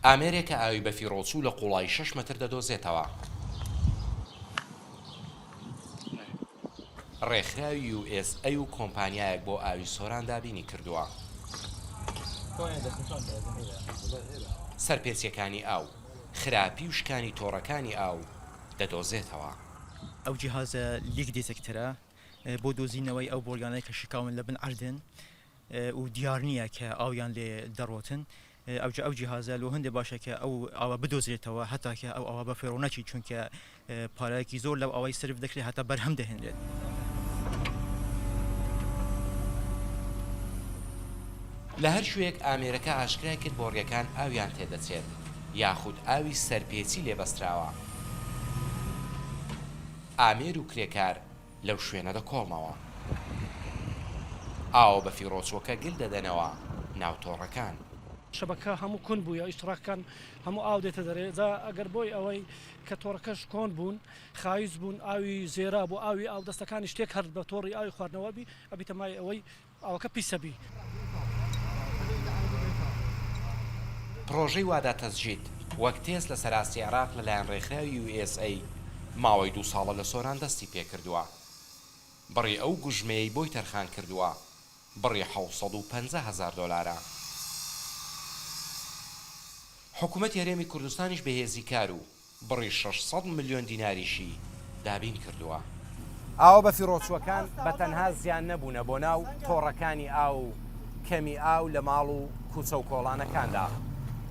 ئامێرێکە ئاوی بەفیڕۆچوو لە قوڵایی شەش مەتر دەدۆزێتەوە. ڕێکخراوی یو ئێس ئەی و کۆمپانیایەک بۆ ئاوی سۆران دابینی کردووە. سەرپێچیەکانی ئاو، خراپی و شکانی تۆڕەکانی ئاو دەدۆزێتەوە. ئەو جیهازە leak detector ە بۆ دۆزینەوەی ئەو بۆریانەی کە شکاون لە بن عەردن و دیار نییە کە ئاویان لێ دەڕۆتن ئەوجا ئەو جیهازە لۆ هەندێ باشە کە ئەو ئاوە بدۆزرێتەوە هەتا کە ئەو ئاوە بەفێڕۆ نەچی چونکە پارەیەکی زۆر لەو ئاوەی سرف دەکرێت هەتا بەرهەم دەهێنرێت. لە هەر کوێیەک ئامێرەکە ئاشکرای کرد بۆڕیەکان ئاویان تێدەچێت یاخود ئاوی سەرپێچی لێ بەستراوە، ئامێر و کرێکار لەو شوێنە دەکۆڵنەوە. ئاوە بەفیڕۆچووەکە گل دەدەنەوە ناو تۆڕەکان. شەبەکە هەموو کون بوویە ئیشتڕاکەکان هەموو ئاو دێتە دەرێ جا ئەگەر بۆی ئەوەی کە تۆڕەکەش کۆن بوون خایس بوون ئاوی زێرا بۆ ئاوی ئاودەستەکانیش تێک هەر بە تۆڕی ئاوی خواردنەوە بی ئەبیتە مای ئەوەی ئاوەکە پیسە بی. پڕۆژەی وادا تەسجید وەک تێست لەسەر ئاستی عێراق لەلایەن ڕێکخراوی یو ئێس ئەی ماوەی دوو ساڵە لە سۆران دەستی پێکردووە. بڕی ئەو گوژمەیەی بۆی تەرخان کردووە بڕی 750 هەزار دۆلارە. حکومەتی هەرێمی کوردستانیش بە هێزی کار و بڕی 600 ملیۆن دیناریشی دابین کردووە. ئاوە بەفیڕۆچووەکان بە تەنها زیان نەبوونە بۆ ناو تۆڕەکانی ئاو و کەمی ئاو لە ماڵ و کوچە و کۆڵانەکاندا،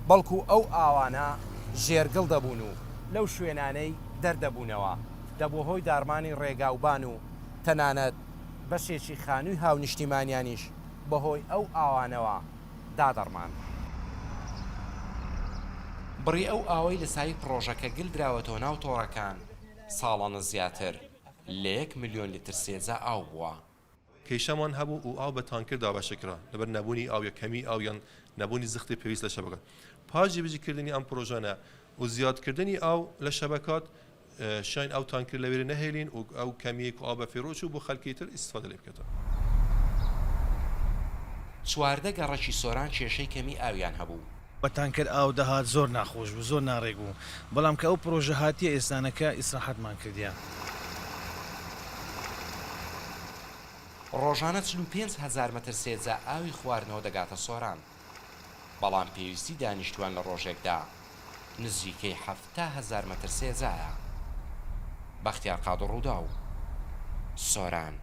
بەڵکو ئەو ئاوانە ژێرگڵ دەبوون و لەو شوێنانەی دەردەبوونەوە دەبووە هۆی داڕمانی ڕێگاوبان و تەنانەت بەشێکی خانووی هاونیشتیمانیانیش بەهۆی ئەو ئاوانەوە دادەڕمان. بڕی ئەو ئاوەی لە سایەی پڕۆژەکە گل دراوەتەوە ناو تۆڕەکان ساڵانە زیاتر لە یەک ملیۆن لیتر سێجا ئاو بووە. کێشەمان هەبوو و ئاو بە تانکر دابەشکرا لەبەر نەبوونی ئاو یا کەمی ئاو یان نەبوونی زەختی پێویست لە شەبەکات. پاش جێبەجێکردنی ئەم پرۆژانە و زیادکردنی ئاو لە شەبەکات شاین ئەو تانکر لەوێ نەهێلین و ئەو کەمیەی کو ئاو بەفیڕۆ چوو بۆ خەلکی تر ئیستفادە لێ بکەتەوە. 14 گەڕەکی سۆران کێشەی کەمی ئاویان هەبوو. بە تانکەر ئاو دەهات زۆر ناخۆش بوو زۆر ناڕێک بوو بەڵام کە ئەو پرۆژە هاتیە ئێستانەکە ئیسراحەتمان کردیە. ڕۆژانە 45 هەزار مەتر سێجا ئاوی خواردنەوە دەگاتە سۆران، بەڵام پێویستی دانیشتووان لە ڕۆژێکدا نزیکەی 70 هەزار مەتر سێجایە. بەختیار قادر ڕووداو، سۆران.